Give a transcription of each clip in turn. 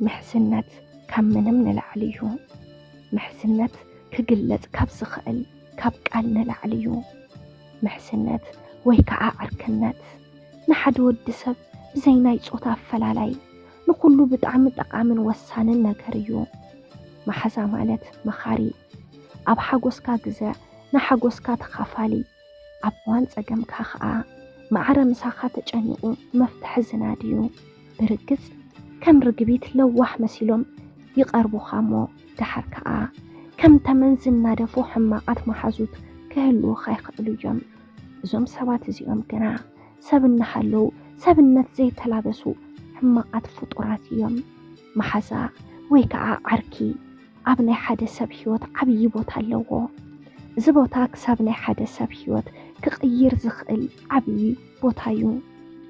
ምሕዝነት ካብ ምንም ንላዕሊ እዩ። ምሕዝነት ክግለጽ ካብ ዝኽእል ካብ ቃል ንላዕሊ እዩ። ምሕዝነት ወይ ከዓ ዕርክነት ንሓደ ወዲ ሰብ ብዘይ ናይ ጾታ ኣፈላላይ ንኹሉ ብጣዕሚ ጠቓምን ወሳንን ነገር እዩ። መሓዛ ማለት መኻሪ፣ ኣብ ሓጎስካ ግዘ ንሓጎስካ ተኻፋሊ፣ ኣብ እዋን ጸገምካ ኸኣ ማዕረ ምሳኻ ተጨኒቑ መፍትሒ ዝናድዩ። ብርግጽ ከም ርግቢት ለዋህ መሲሎም ይቐርቡኻ እሞ ደሓር ከኣ ከም ተመን ዝናደፉ ሕማቓት መሓዙት ክህልዉኻ ይኽእሉ እዮም። እዞም ሰባት እዚኦም ግና ሰብ እናሃለዉ ሰብነት ዘይተላበሱ ሕማቓት ፍጡራት እዮም። መሓዛ ወይ ከኣ ዓርኪ ኣብ ናይ ሓደ ሰብ ህይወት ዓብዪ ቦታ ኣለዎ። እዚ ቦታ ክሳብ ናይ ሓደ ሰብ ህይወት ክቕይር ዝኽእል ዓብዪ ቦታ እዩ።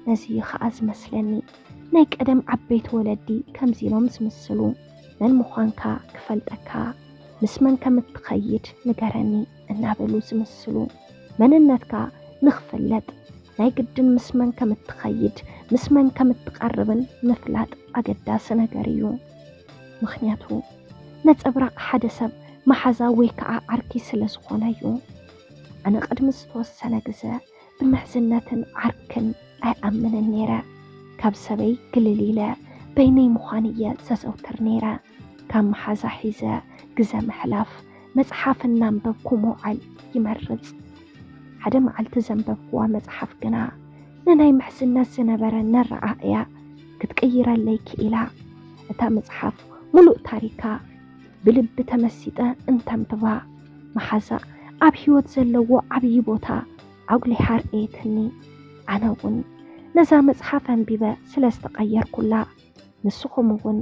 ነዚ እዩ ኸኣ ዝመስለኒ ናይ ቀደም ዓበይቲ ወለዲ ከምዚ ኢሎም ዝምስሉ፣ መን ምዃንካ ክፈልጠካ፣ ምስ መን ከም እትኸይድ ንገረኒ እናበሉ ዝምስሉ። መንነትካ ንኽፍለጥ ናይ ግድን ምስ መን ከም እትኸይድ፣ ምስ መን ከም እትቐርብን ምፍላጥ ኣገዳሲ ነገር እዩ። ምኽንያቱ ነጸብራቕ ሓደ ሰብ መሓዛ ወይ ከኣ ዓርኪ ስለ ዝኾነ እዩ። ኣነ ቅድሚ ዝተወሰነ ግዘ ብምሕዝነትን ዓርክን ኣይኣምንን ነይረ። ካብ ሰበይ ግልል ኢለ በይነይ ምዃን እየ ዘዘውትር ነይረ። ካብ መሓዛ ሒዘ ግዘ ምሕላፍ፣ መጽሓፍ እናንበብኩ ምውዓል ይመርጽ። ሓደ መዓልቲ ዘንበብኩዋ መጽሓፍ ግና ንናይ ምሕዝነት ዝነበረኒ ኣረኣእያ ክትቅይረለይ ክኢላ። እታ መጽሓፍ ምሉእ ታሪካ ብልቢ ተመሲጠ እንተንብባ፣ መሓዛ ኣብ ህይወት ዘለዎ ዓብዪ ቦታ ኣጉሊሓ ኣርእየትኒ። ኣነ እውን ነዛ መጽሓፍ ኣንቢበ ስለ ዝተቐየርኩላ፣ ንስኹም እውን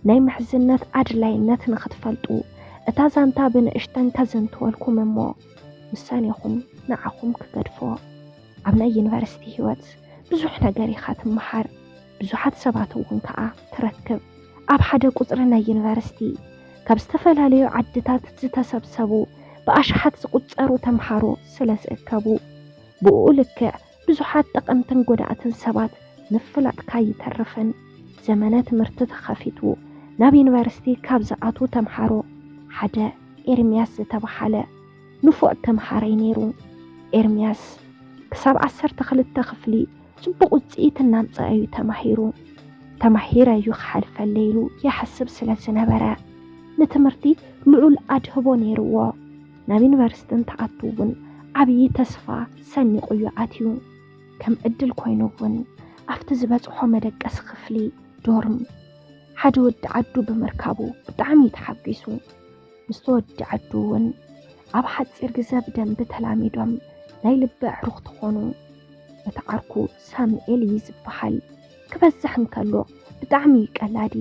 ናይ ምሕዝነት ኣድላይነት ንኽትፈልጡ፣ እታ ዛንታ ብንእሽተን ከዘንትወልኩም እሞ፣ ውሳኔኹም ንዓኹም ክገድፎ። ኣብ ናይ ዩኒቨርሲቲ ህይወት ብዙሕ ነገር ኢኻ ትመሃር፣ ብዙሓት ሰባት እውን ከኣ ትረክብ። ኣብ ሓደ ቁጽሪ ናይ ዩኒቨርሲቲ ካብ ዝተፈላለዩ ዓድታት ዝተሰብሰቡ ብኣሽሓት ዝቑጸሩ ተምሃሮ ስለ ዝእከቡ፣ ብኡ ልክዕ ብዙሓት ጠቐምትን ጎዳእትን ሰባት ምፍላጥካ ይተርፍን። ዘመነ ትምህርቲ ተኸፊቱ ናብ ዩኒቨርሲቲ ካብ ዝኣትዉ ተምሃሮ ሓደ ኤርምያስ ዝተባሃለ ንፉዕ ተምሃራይ ነይሩ። ኤርምያስ ክሳብ ዓሰርተ ክልተ ክፍሊ ጽቡቕ ውጽኢት እናምጽአ እዩ ተማሂሩ። ተማሂረ እዩ ክሓልፈለይ ኢሉ ይሓስብ ስለ ዝነበረ፣ ንትምህርቲ ልዑል ኣድህቦ ነይርዎ። ናብ ዩኒቨርሲቲ እንትኣቱ እውን ዓብዪ ተስፋ ሰኒቑ እዩ ኣትዩ። ከም ዕድል ኮይኑ እውን ኣብቲ ዝበጽሖ መደቀሲ ክፍሊ፣ ዶርም፣ ሓደ ወዲ ዓዱ ብምርካቡ ብጣዕሚ እዩ ተሓጒሱ። ምስቲ ወዲ ዓዱ እውን ኣብ ሓጺር ግዘ ብደንቢ ተላሚዶም ናይ ልቢ ኣዕሩኽቲ ኾኑ። እቲ ዓርኩ ሳሙኤል እዩ ዝበሃል። ክበዝሕ እንከሎ ብጣዕሚ እዩ ቀላዲ።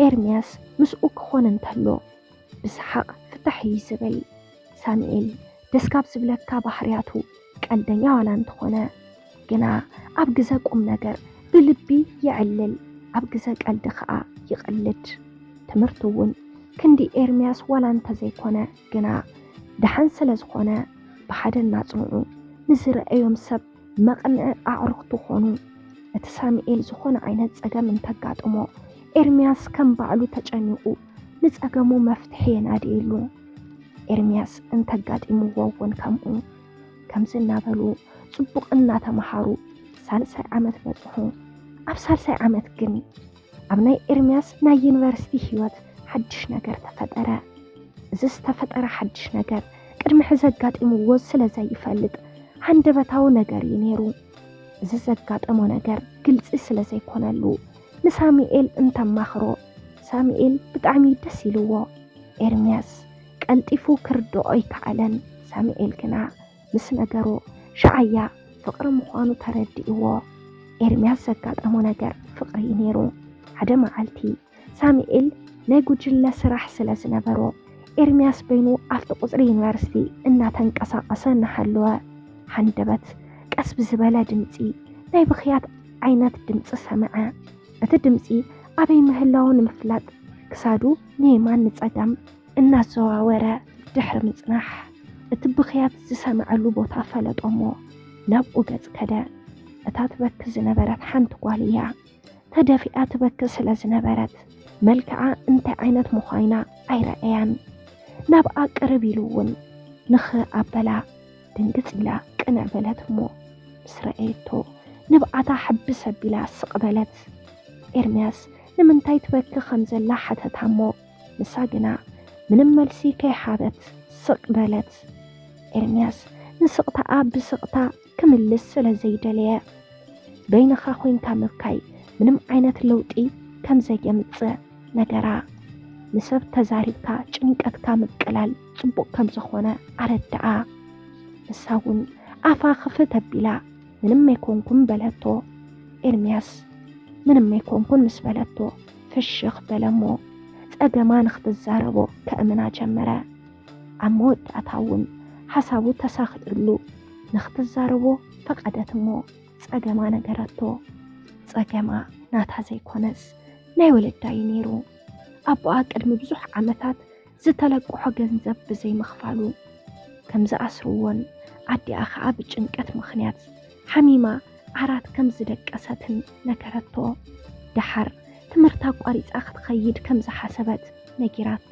ኤርምያስ ምስኡ ክኾን እንተሎ ብሰሓቕ ፍታሕ እዩ ዝብል። ሳሙኤል ደስ ካብ ዝብለካ ባህርያቱ ቀልደኛ ዋላ እንተኾነ፣ ግና ኣብ ግዘ ቁም ነገር ብልቢ የዕልል፣ ኣብ ግዘ ቀልዲ ከኣ ይቐልድ። ትምህርቲ እውን ክንዲ ኤርምያስ ዋላ እንተዘይኮነ፣ ግና ደሓን ስለ ዝኾነ ብሓደ እናጽንዑ ንዝረኣዮም ሰብ መቕንዒ ኣዕሩኽቲ ኾኑ። እቲ ሳሙኤል ዝኾነ ዓይነት ጸገም እንተጋጥሞ፣ ኤርምያስ ከም ባዕሉ ተጨኒቑ ንጸገሙ መፍትሒ የናድየሉ። ኤርምያስ እንተጋጢምዎ እውን ከምኡ። ከምዚ እናበሉ ጽቡቕ እናተመሃሩ ሳልሳይ ዓመት በጽሑ። ኣብ ሳልሳይ ዓመት ግን ኣብ ናይ ኤርምያስ ናይ ዩኒቨርሲቲ ህይወት ሓድሽ ነገር ተፈጠረ። እዚ ዝተፈጠረ ሓድሽ ነገር ቅድሚ ሕዚ ኣጋጢምዎ ስለ ዘይፈልጥ ሃንደበታዊ ነገር እዩ ነይሩ። እዚ ዘጋጠሞ ነገር ግልጺ ስለ ዘይኮነሉ ንሳሙኤል እንተማኽሮ፣ ሳሙኤል ብጣዕሚ ደስ ኢልዎ። ኤርምያስ ቀልጢፉ ክርድኦ ኣይከኣለን። ሳሙኤል ግና ምስ ነገሮ፣ ሸዓያ ፍቕሪ ምዃኑ ተረዲእዎ። ኤርምያስ ዘጋጠሞ ነገር ፍቕሪ እዩ ነይሩ። ሓደ መዓልቲ ሳሙኤል ናይ ጉጅለ ስራሕ ስለ ዝነበሮ፣ ኤርምያስ በይኑ ኣብቲ ቁጽሪ ዩኒቨርሲቲ እናተንቀሳቐሰ እናሃለወ፣ ሃንደበት ቀስ ብዝበለ ድምጺ፣ ናይ ብኽያት ዓይነት ድምጺ ሰምዐ። እቲ ድምጺ ኣበይ ምህላዉ ንምፍላጥ ክሳዱ ንየማን ንጸጋም እናዘዋወረ ድሕሪ ምጽናሕ፣ እቲ ብኽያት ዝሰምዐሉ ቦታ ፈለጦ እሞ ናብኡ ገጽ ከደ። እታ ትበኪ ዝነበረት ሓንቲ ጓል እያ። እቲ ተደፊኣ ትበኪ ስለ ዝነበረት፣ መልክዓ እንታይ ዓይነት ምዃይና ኣይረኣያን። ናብኣ ቅርብ ኢሉ እውን ንኽ ኣበላ። ድንግጽ ኢላ ቅንዕ በለት እሞ፣ ምስ ረኣየቶ፣ ንብዓታ ሕብስ ኣቢላ ስቕ በለት። ኤርምያስ ንምንታይ ትበኪ ከም ዘላ ሓተታ እሞ፣ ንሳ ግና ምንም መልሲ ከይሃበት ስቕ በለት። ኤርምያስ ንስቕታኣ ብስቕታ ክምልስ ስለ ዘይደለየ፣ በይንኻ ኮይንካ ምብካይ ምንም ዓይነት ለውጢ ከም ዘየምጽእ ነገራ። ንሰብ ተዛሪብካ ጭንቀትካ ምቅላል ጽቡቕ ከም ዝኾነ ኣረድኣ። ንሳ እውን ኣፋ ክፍት ኣቢላ፣ "ምንም ኣይኮንኩን" በለቶ። ኤርምያስ "ምንም ኣይኮንኩን" ምስ በለቶ፣ ፍሽኽ በለ እሞ፣ ጸገማ ንኽትዛረቦ ከእምና ጀመረ። ኣብ መወዳእታ እውን ሓሳቡ ተሳኺዑሉ፣ ንኽትዛረቦ ፈቐደት እሞ፣ ጸገማ ነገረቶ። ጸገማ ናታ ዘይኮነስ ናይ ወለዳ እዩ ነይሩ። ኣቦኣ ቅድሚ ብዙሕ ዓመታት ዝተለቅሖ ገንዘብ ብዘይምኽፋሉ ከም ዝኣስርዎን ኣዲኣ ኸኣ ብጭንቀት ምኽንያት ሓሚማ ዓራት ከም ዝደቀሰትን ነገረቶ። ደሓር ትምህርታ ኣቋሪጻ ክትኸይድ ከም ዝሓሰበት ነጊራቶ።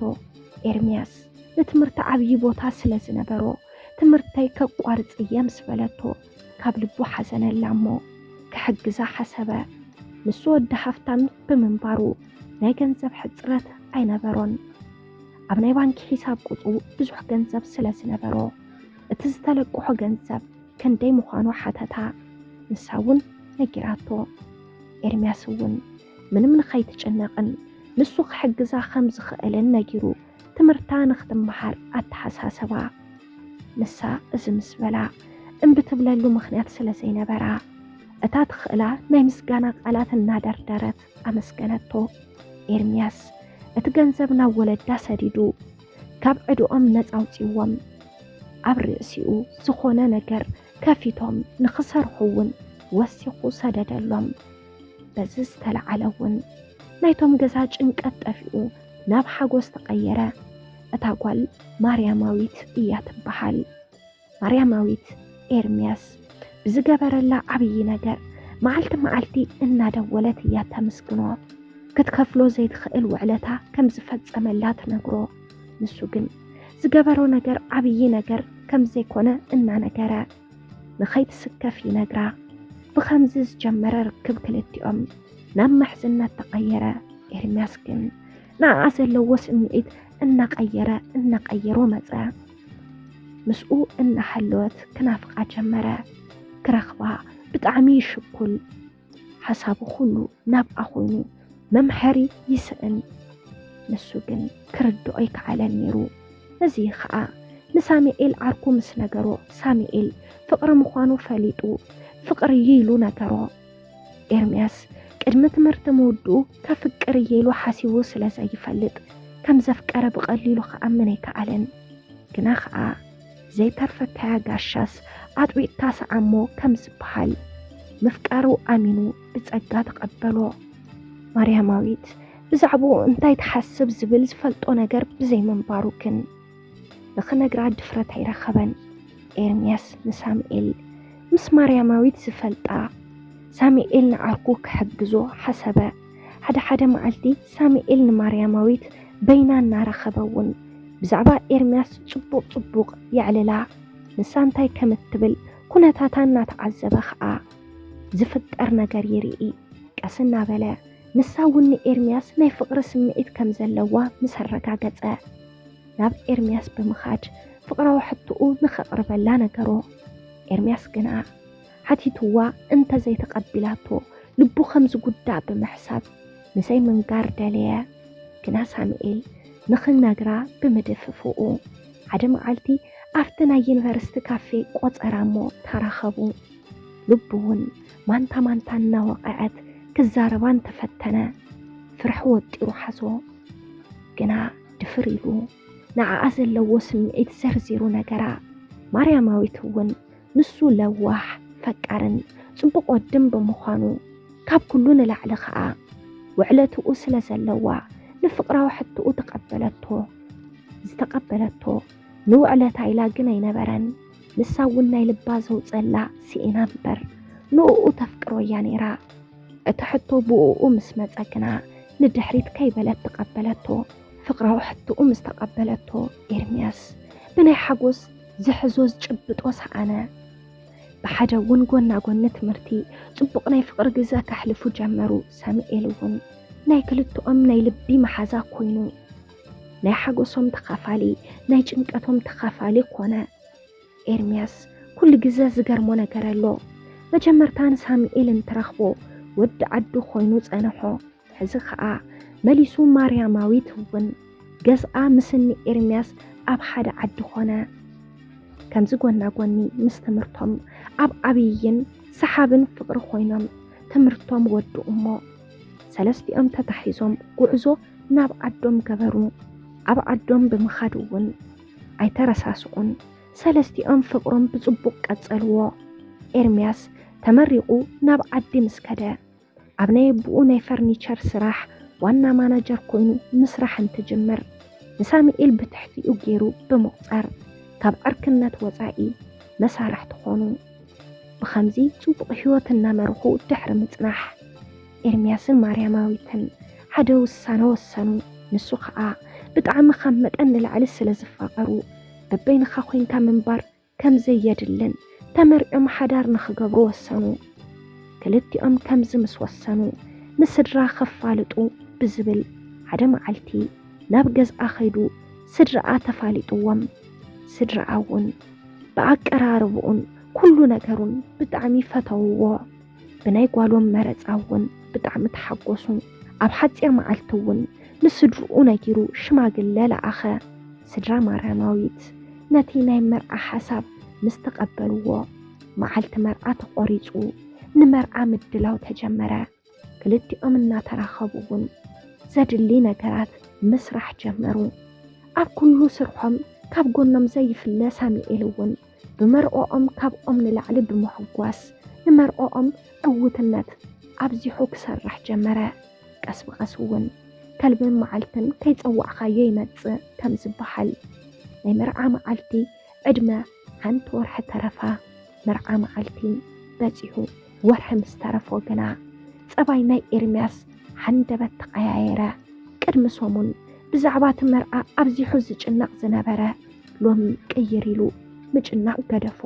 ኤርምያስ ንትምህርቲ ዓብዪ ቦታ ስለ ዝነበሮ፣ "ትምህርተይ ከቋርጽ እየ" ምስ በለቶ፣ ካብ ልቡ ሓዘነላ እሞ ክሕግዛ ሓሰበ። ንሱ ወዲ ሃፍታም ብምንባሩ ናይ ገንዘብ ሕጽረት ኣይነበሮን። ኣብ ናይ ባንኪ ሒሳብ ቁጽሩ ብዙሕ ገንዘብ ስለ ዝነበሮ፣ እቲ ዝተለቅሖ ገንዘብ ክንደይ ምዃኑ ሓተታ። ንሳ እውን ነጊራቶ። ኤርምያስ እውን ምንም ንኸይትጭነቕን ንሱ ክሕግዛ ከም ዝኽእልን ነጊሩ፣ ትምህርታ ንኽትመሃር ኣተሓሳሰባ። ንሳ እዚ ምስ በላ እምቢ ትብለሉ ምኽንያት ስለ ዘይነበራ፣ እታ ትኽእላ ናይ ምስጋና ቃላት እናደርደረት ኣመስገነቶ። ኤርምያስ እቲ ገንዘብ ናብ ወለዳ ሰዲዱ፣ ካብ ዕድኦም ነጻ ኣውጺዎም፣ ኣብ ርእሲኡ ዝኾነ ነገር ከፊቶም ንኽሰርሑ እውን ወሲኹ ሰደደሎም። በዚ ዝተለዓለ እውን ናይቶም ገዛ ጭንቀት ጠፊኡ ናብ ሓጎስ ተቐየረ። እታ ጓል ማርያማዊት እያ ትበሃል። ማርያማዊት ኤርምያስ ብዝገበረላ ዓብዪ ነገር መዓልቲ መዓልቲ እናደወለት እያ ተመስግኖ። ክትከፍሎ ዘይትኽእል ውዕለታ ከም ዝፈጸመላ ትነግሮ። ንሱ ግን ዝገበሮ ነገር ዓብዪ ነገር ከም ዘይኮነ እናነገረ ንኸይትስከፍ ይነግራ። ብኸምዚ ዝጀመረ ርክብ ክልቲኦም ናብ ምሕዝነት ተቐየረ። ኤርምያስ ግን ንዓኣ ዘለዎ ስምዒት እናቐየረ እናቐየሮ መጸ። ምስኡ እናሃለወት ክናፍቓ ጀመረ። ክረኽባ ብጣዕሚ ይሽኩል። ሓሳቡ ኩሉ ናብኣ ኮይኑ መምሐሪ ይስእን። ንሱ ግን ክርድኦ ኣይከኣለን ነይሩ። እዚ ኸኣ ንሳሙኤል ዓርኩ ምስ ነገሮ፣ ሳሙኤል ፍቕሪ ምዃኑ ፈሊጡ ፍቕሪ እዩ ኢሉ ነገሮ። ኤርምያስ ቅድሚ ትምህርቲ ምውድኡ ከፍቅር እየ ኢሉ ሓሲቡ ስለ ዘይፈልጥ ከም ዘፍቀረ ብቐሊሉ ክኣምን ኣይከኣለን። ግና ኸኣ ዘይተርፈካያ ጋሻስ ኣጥቢቕካ ሰዓሞ ከም ዝበሃል ምፍቃሩ ኣሚኑ ብጸጋ ተቐበሎ። ማርያማዊት ብዛዕባኡ እንታይ ትሓስብ ዝብል ዝፈልጦ ነገር ብዘይምንባሩ ግን ንኽነግራ ድፍረት ኣይረኸበን። ኤርምያስ ንሳሙኤል ምስ ማርያማዊት ዝፈልጣ ሳሙኤል ንዓርኩ ክሕግዞ ሓሰበ። ሓደ ሓደ መዓልቲ ሳሙኤል ንማርያማዊት በይና እናረኸበ እውን ብዛዕባ ኤርምያስ ጽቡቕ ጽቡቕ የዕልላ። ንሳ እንታይ ከም እትብል ኩነታታ እናተዓዘበ ኸኣ ዝፍጠር ነገር ይርኢ። ቀስ እናበለ ንሳ እውን ንኤርምያስ ናይ ፍቕሪ ስምዒት ከም ዘለዋ ምስ ኣረጋገጸ፣ ናብ ኤርምያስ ብምኻድ ፍቕራዊ ሕቶኡ ንኸቕርበላ ነገሮ። ኤርምያስ ግና ሓቲትዋ እንተዘይተቐቢላቶ ልቡ ከም ዝጉዳእ ብምሕሳብ ንዘይምንጋር ደለየ። ግና ሳሙኤል ንኽነግራ ብምድፍፍኡ ሓደ መዓልቲ ኣብቲ ናይ ዩኒቨርሲቲ ካፌ ቆጸራ እሞ ተራኸቡ። ልቡ እውን ማንታ ማንታ እናወቕዐት ክዛረባ እንተፈተነ ፍርሒ ወጢሩ ሓዞ። ግና ድፍር ኢሉ ንዓኣ ዘለዎ ስምዒት ዘርዚሩ ነገራ። ማርያማዊት እውን ንሱ ለዋህ፣ ፈቃርን ጽቡቕ ወድን ብምዃኑ ካብ ኩሉ ንላዕሊ ኸኣ ውዕለትኡ ስለ ዘለዋ ንፍቕራዊ ሕቶኡ ተቐበለቶ። ዝተቐበለቶ ንውዕለታ ኢላ ግን ኣይነበረን። ንሳ እውን ናይ ልባ ዘውጸላ ስኢና እምበር ንእኡ ተፍቅሮ እያ ነይራ። እቲ ሕቶ ብእኡ ምስ መጸ ግና ንድሕሪት ከይበለት ተቐበለቶ። ፍቕራዊ ሕቶኡ ምስ ተቐበለቶ፣ ኤርምያስ ብናይ ሓጎስ ዝሕዞ ዝጭብጦ ሰኣነ። ብሓደ እውን ጎና ጎኒ ትምህርቲ ጽቡቕ ናይ ፍቕሪ ግዘ ከሕልፉ ጀመሩ። ሳሙኤል እውን ናይ ክልትኦም ናይ ልቢ መሓዛ ኮይኑ፣ ናይ ሓጎሶም ተኻፋሊ፣ ናይ ጭንቀቶም ተኻፋሊ ኮነ። ኤርምያስ ኩሉ ግዘ ዝገርሞ ነገር ኣሎ። መጀመርታ ንሳሙኤል እንትረኽቦ ወዲ ዓዱ ኮይኑ ጸንሖ። ሕዚ ኸኣ መሊሱ ማርያማዊት እውን ገዝኣ ምስኒ ኤርምያስ ኣብ ሓደ ዓዲ ኮነ። ከምዚ ጎና ጎኒ ምስ ትምህርቶም ኣብ ዓብይን ሰሓብን ፍቕሪ ኮይኖም ትምህርቶም ወድኡ እሞ ሰለስቲኦም ተታሒዞም ጉዕዞ ናብ ዓዶም ገበሩ። ኣብ ዓዶም ብምኻድ እውን ኣይተረሳስዑን። ሰለስቲኦም ፍቕሮም ብጽቡቕ ቀጸልዎ። ኤርምያስ ተመሪቑ ናብ ዓዲ ምስ ከደ ኣብ ናይ ኣቦኡ ናይ ፈርኒቸር ስራሕ ዋና ማናጀር ኮይኑ ምስራሕ እንትጅምር ንሳሙኤል ብትሕቲኡ ገይሩ ብምቑጻር ካብ ዕርክነት ወጻኢ መሳርሕቲ ኾኑ። ብኸምዚ ጽቡቕ ህይወት እናመርሑ ድሕሪ ምጽናሕ ኤርምያስን ማርያማዊትን ሓደ ውሳነ ወሰኑ። ንሱ ኸኣ ብጣዕሚ ካብ መጠን ንላዕሊ ስለ ዝፋቐሩ በበይንኻ ኮይንካ ምንባር ከም ዘየድልን ተመርዕዮም ሓዳር ንኽገብሩ ወሰኑ። ክልቲኦም ከምዚ ምስ ወሰኑ ንስድራ ከፋልጡ ብዝብል ሓደ መዓልቲ ናብ ገዝኣ ኸይዱ ስድራኣ ተፋሊጥዎም። ስድራኣ እውን ብኣቀራርብኡን ኩሉ ነገሩን ብጣዕሚ ፈተውዎ። ብናይ ጓሎም መረጻ እውን ብጣዕሚ ተሓጎሱ። ኣብ ሓጺር መዓልቲ እውን ንስድርኡ ነጊሩ ሽማግለ ለኣኸ። ስድራ ማርያማዊት ነቲ ናይ መርዓ ሓሳብ ምስ ተቐበልዎ መዓልቲ መርዓ ተቖሪጹ። ንመርዓ ምድላው ተጀመረ። ክልቲኦም እናተራኸቡ እውን ዘድሊ ነገራት ምስራሕ ጀመሩ። ኣብ ኩሉ ስርሖም ካብ ጎኖም ዘይፍለ ሳሙኤል እውን ብመርኦኦም ካብኦም ንላዕሊ ብምሕጓስ ንመርኦኦም ዕውትነት ኣብዚሑ ክሰርሕ ጀመረ። ቀስ ብቐስ እውን ከልብን መዓልትን ከይጸዋዕኻዮ ይመጽእ ከም ዝበሃል ናይ መርዓ መዓልቲ ዕድመ ሓንቲ ወርሒ ተረፋ። መርዓ መዓልቲ በጺሑ ወርሒ ምስ ተረፎ ግና ጸባይ ናይ ኤርምያስ ሓንደበት ተቐያየረ። ቅድሚ ሰሙን ብዛዕባ እቲ መርዓ ኣብዚሑ ዝጭነቕ ዝነበረ ሎሚ ቅይር ኢሉ ምጭናቕ ገደፎ።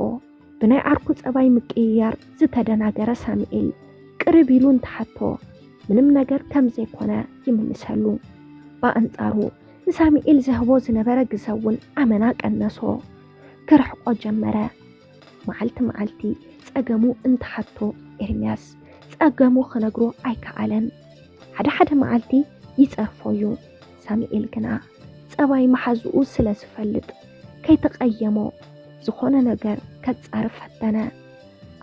ብናይ ዓርኩ ጸባይ ምቅይያር ዝተደናገረ ሳሙኤል ቅርብ ኢሉ እንተሓቶ ምንም ነገር ከም ዘይኮነ ይምልሰሉ። ብኣንጻሩ ንሳሙኤል ዘህቦ ዝነበረ ግዘ እውን ኣመና ቀነሶ። ክርሕቆ ጀመረ። መዓልቲ መዓልቲ ጸገሙ እንተሓቶ ኤርምያስ ጸገሙ ክነግሮ ኣይከኣለን። ሓደ ሓደ መዓልቲ ይጸርፎ እዩ። ሳሙኤል ግና ጸባይ መሓዝኡ ስለ ዝፈልጥ ከይተቐየሞ ዝኾነ ነገር ከጻርፍ ፈተነ።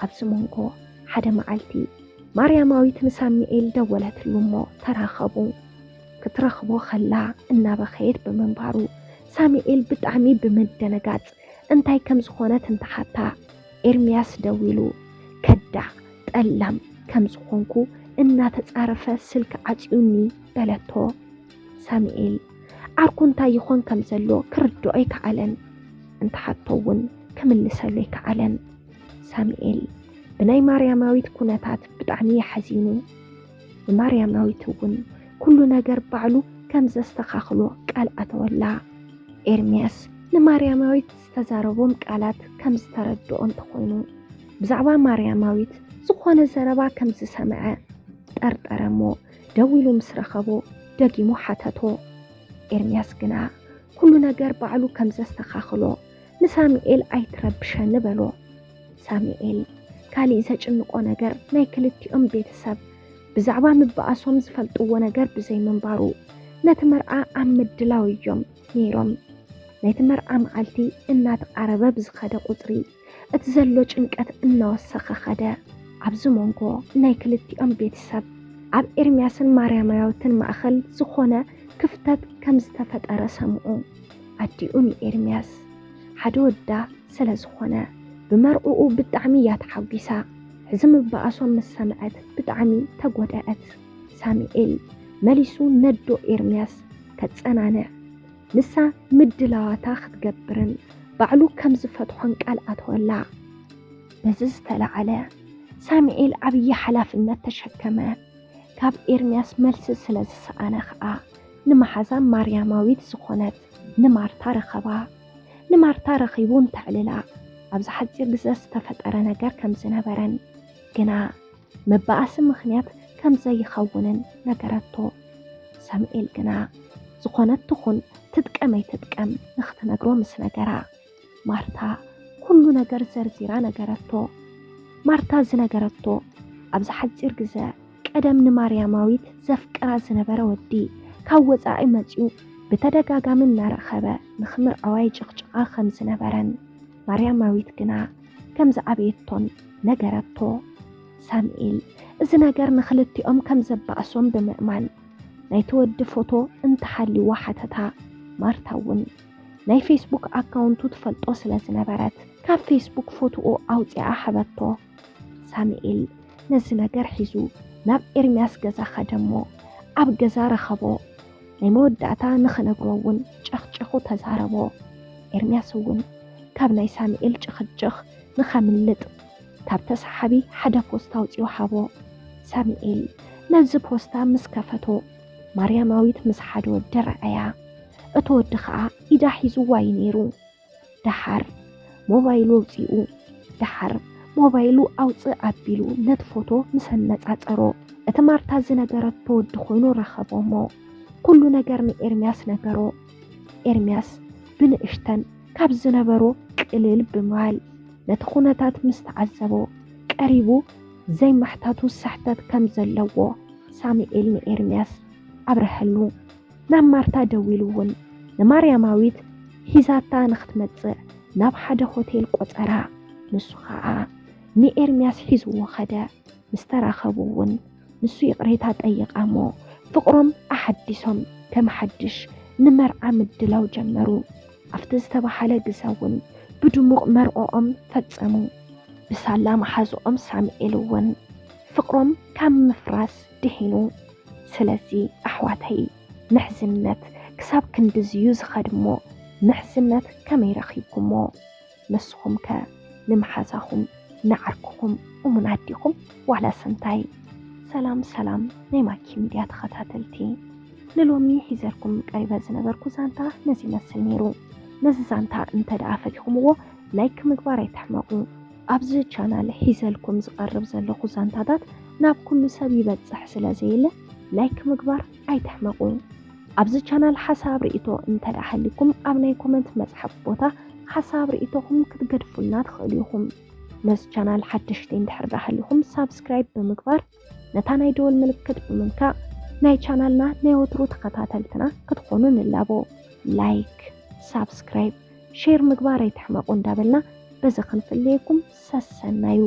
ኣብዚ መንጎ ሓደ መዓልቲ ማርያማዊት ንሳሙኤል ደወለትሉ እሞ ተራኸቡ። ክትረኽቦ ከላ እናበኸየት ብምንባሩ ሳሙኤል ብጣዕሚ ብምድንጋጽ እንታይ ከም ዝኾነት እንተሓታ ኤርምያስ ደዊሉ ከዳዕ ጠላም ከም ዝኾንኩ እናተጻረፈ ስልኪ ዓጽዩኒ በለቶ። ሳሙኤል ዓርኩ እንታይ ይኾን ከም ዘሎ ክርድኦ ኣይከኣለን። እንተሓቶ እውን ክምልሰሉ ኣይከኣለን። ሳሙኤል ብናይ ማርያማዊት ኩነታት ብጣዕሚ እዩ ሓዚኑ። ንማርያማዊት እውን ኩሉ ነገር ባዕሉ ከም ዘስተኻኽሎ ቃል ኣተወላ። ኤርምያስ ንማርያማዊት ዝተዛረቦም ቃላት ከም ዝተረድኦ እንተኾይኑ ብዛዕባ ማርያማዊት ዝኾነ ዘረባ ከም ዝሰምዐ ጠርጠረ እሞ ደዊሉ ምስ ረኸቦ ደጊሙ ሓተቶ። ኤርምያስ ግና ኩሉ ነገር ባዕሉ ከም ዘስተኻኽሎ ንሳሙኤል ኣይትረብሸኒ በሎ። ሳሙኤል ካሊእ ዘጭንቆ ነገር ናይ ክልቲኦም ቤተሰብ ብዛዕባ ምብኣሶም ዝፈልጥዎ ነገር ብዘይምንባሩ ነቲ መርዓ ኣብ ምድላው እዮም ነይሮም። ናይቲ መርዓ መዓልቲ እናተቓረበ ብዝኸደ ቁጽሪ እቲ ዘሎ ጭንቀት እናወሰኸ ኸደ። ኣብዚ መንጎ ናይ ክልቲኦም ቤተሰብ ኣብ ኤርምያስን ማርያማዊትን ማእኸል ዝኾነ ክፍተት ከም ዝተፈጠረ ሰምዑ። ኣዲኡ ንኤርምያስ ሓደ ወዳ ስለ ዝኾነ ብመርዕኡ ብጣዕሚ እያ ተሓጒሳ። ሕዚ ምባኣሶም ምስ ሰምዐት ብጣዕሚ ተጎደአት። ሳሙኤል መሊሱ ነዶ ኤርምያስ ከጸናንዕ ንሳ ምድላዋታ ክትገብርን ባዕሉ ከም ዝፈትሖን ቃል ኣተወላ። በዚ ዝተላዓለ ሳሙኤል ዓብዪ ሓላፍነት ተሸከመ። ካብ ኤርምያስ መልሲ ስለ ዝሰኣነ ኸኣ ንመሓዛ ማርያማዊት ዝኾነት ንማርታ ረኸባ። ንማርታ ረኺቡ እንተዕልላ ኣብዚ ሓጺር ግዘ ዝተፈጠረ ነገር ከም ዝነበረን ግና መባኣሲ ምኽንያት ከም ዘይኸውንን ነገረቶ። ሳሙኤል ግና ዝኾነት ትኹን ትጥቀም ኣይትጥቀም ንኽትነግሮ ምስ ነገራ ማርታ ኩሉ ነገር ዘርዚራ ነገረቶ። ማርታ ዝነገረቶ ኣብዚ ሓጺር ግዘ ቀደም ንማርያማዊት ዘፍቅራ ዝነበረ ወዲ ካብ ወጻኢ መጺኡ ብተደጋጋሚ እናረኸበ ንኽምርዐዋ ይጭቕጭቓ ከም ዝነበረን ማርያማዊት ግና ከም ዝኣበየቶን ነገረቶ። ሳሙኤል እዚ ነገር ንኽልቲኦም ከም ዘባእሶም ብምእማን ናይቲ ወዲ ፎቶ እንተሃልይዋ ሓተታ። ማርታ እውን ናይ ፌስቡክ ኣካውንቱ ትፈልጦ ስለ ዝነበረት ካብ ፌስቡክ ፎቶኡ ኣውጺኣ ሃበቶ። ሳሙኤል ነዚ ነገር ሒዙ ናብ ኤርምያስ ገዛ ኸደ እሞ ኣብ ገዛ ረኸቦ። ናይ መወዳእታ ንኽነግሮ እውን ጨኽጨኹ ተዛረቦ። ኤርምያስ እውን ካብ ናይ ሳሙኤል ጭኽጭኽ ንኸምልጥ ካብ ተሰሓቢ ሓደ ፖስታ ኣውጺኡ ሃቦ። ሳሙኤል ነዚ ፖስታ ምስ ከፈቶ ማርያማዊት ምስ ሓደ ወዲ ረኣያ። እቲ ወዲ ኸኣ ኢዳ ሒዝዋ እዩ ነይሩ። ደሓር ሞባይሉ ኣውጺኡ ደሓር ሞባይሉ ኣውጽእ ኣቢሉ ነቲ ፎቶ ምስ ኣነጻጸሮ እቲ ማርታ ዝነገረቶ ወዲ ኮይኑ ረኸቦ እሞ ኩሉ ነገር ንኤርምያስ ነገሮ። ኤርምያስ ብንእሽተን ካብ ዝነበሮ ቅልል ብምባል ነቲ ኩነታት ምስ ተዓዘቦ ቀሪቡ ዘይምሕታቱ ስሕተት ከም ዘለዎ ሳሙኤል ንኤርምያስ ኣብረሀሉ። ናብ ማርታ ደዊሉ እውን ንማርያማዊት ሒዛታ ንኽትመጽእ ናብ ሓደ ሆቴል ቆጸራ። ንሱ ኸኣ ንኤርምያስ ሒዝዎ ኸደ። ምስ ተራኸቡ እውን ንሱ ይቕሬታ ጠይቓ እሞ ፍቕሮም ኣሓዲሶም ከም ሓድሽ ንመርዓ ምድላው ጀመሩ። ኣብቲ ዝተባሃለ ግዘ እውን ብድሙቕ መርዕኦም ፈጸሙ። ብሳላ መሓዝኦም ሳሙኤል እውን ፍቕሮም ካብ ምፍራስ ድሒኑ። ስለዚ ኣሕዋተይ ምሕዝነት ክሳብ ክንድዝዩ ዝኸድ እሞ ምሕዝነት ከመይ ረኺብኩሞ? ንስኹም ከ ንመሓዛኹም ንዓርክኹም እሙናት ዲኹም ዋላስ እንታይ? ሰላም ሰላም ናይ ማኪ ሚድያ ተኸታተልቲ፣ ንሎሚ ሒዘልኩም ቀሪበ ዝነበርኩ ዛንታ ነዚ ይመስል ነይሩ። ነዚ ዛንታ እንተ ደኣ ፈቲኹምዎ ላይክ ምግባር ኣይትሕመቑ። ኣብዚ ቻናል ሒዘልኩም ዝቐርብ ዘለኹ ዛንታታት ናብ ኩሉ ሰብ ይበጽሕ ስለ ዘየለ ላይክ ምግባር ኣይትሕመቑ። ኣብዚ ቻናል ሓሳብ ርእይቶ እንተ ደኣ ሃሊኩም ኣብ ናይ ኮመንት መጽሓፍ ቦታ ሓሳብ ርእይቶኹም ክትገድፉልና ትኽእሉ ኢኹም። ነዚ ቻናል ሓደሽቲ እንድሕር ደኣ ሃሊኹም ሳብስክራይብ ብምግባር ነታ ናይ ደወል ምልክት ብምንካእ ናይ ቻናልና ናይ ወትሩ ተኸታተልትና ክትኾኑ ንላቦ። ላይክ፣ ሳብስክራይብ፣ ሼር ምግባር ኣይትሕመቑ እንዳበልና በዚ ክንፍለየኩም ሰሰናዩ።